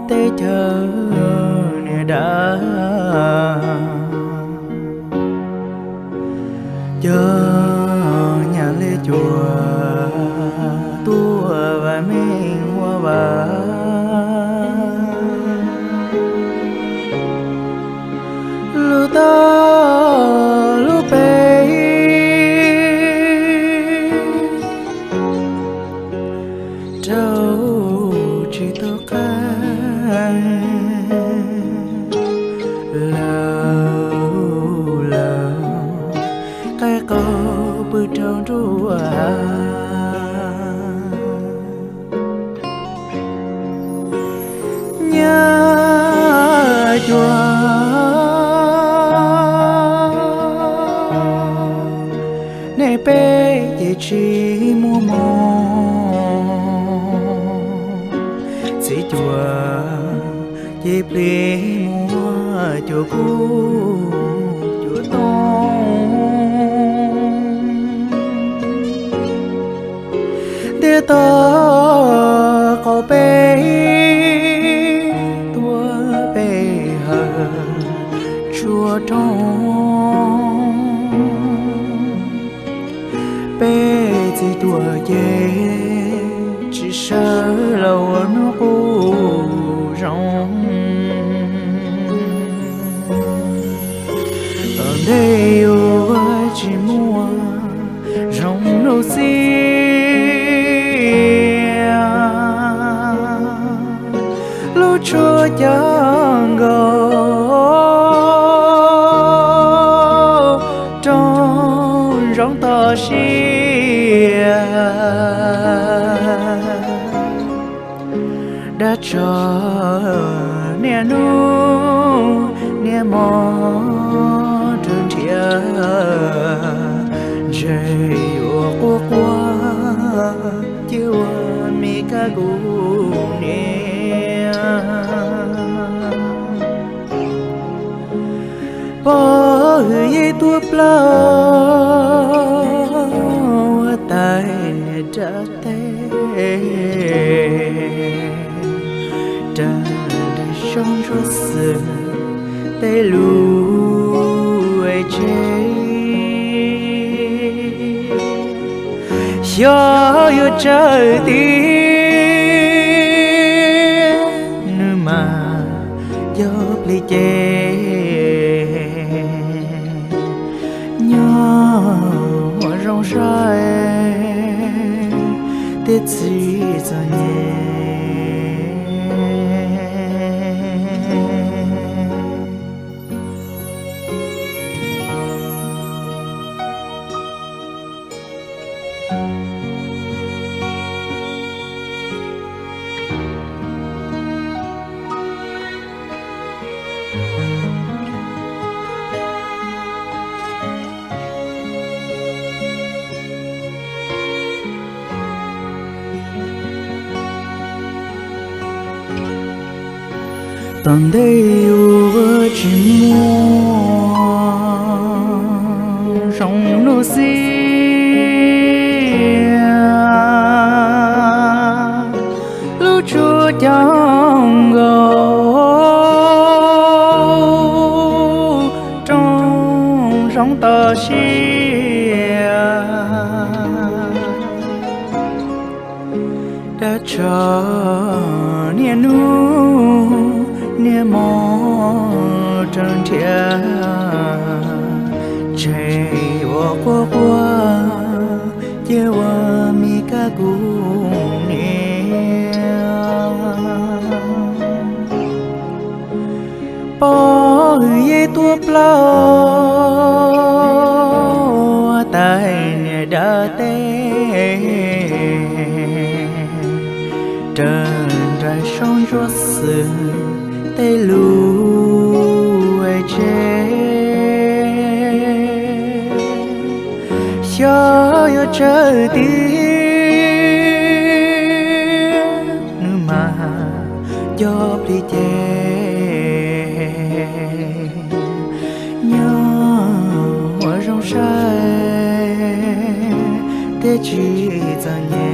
teb chaws niag dav, cov nyab li cuas tuaj vam meej ua vam lub toj lub peb rau tsis tau qab lawm, lawm qaib qau pw rau nruab hav. Nyab cuas nej peb ces tsis muaj mob, txiv cuas ces plig muab cuas kub cuas tooj. Ntiaj teb qaum peb tuaj peb hawm tsuas rooj, peb txiv cuas ces tsis sawv los ua hnub qub zoo. Tom ntej yuav tsis muaj zoo lub xiab, lub tshuaj cov nkaus rooj zoov toj siab. Dab tso niaj hnub niaj hmo raws nrhiav, ntshe yuav quaj quaj cia ua me kab kuv niam. Pov hwm yeej tuaj plaub ua tais niam dab teb, raws nraim soob ntsuab xwm tej lus tsev. Xyov yuav tsawg tiag, nws mas cov plig ces nyob ua zoo saib tej txiv txom nyem. Tom ntej yuav tsis muaj zoo lub xiab, lub tshuaj cov nkaus rooj zoov toj siab. Dab tso niaj hnub niaj hmo raws nrhiav, ntshe yuav quaj quaj cia ua me kab kuv niam. Pov hwm yeej tuaj plaub ua tais niam dab teb, raws nraim soob ntsuab xwm tej lus tsev. Xyov yuav tsawg tiag, nws mas cov plig ces nyob ua zoo saib tej txiv txom nyem.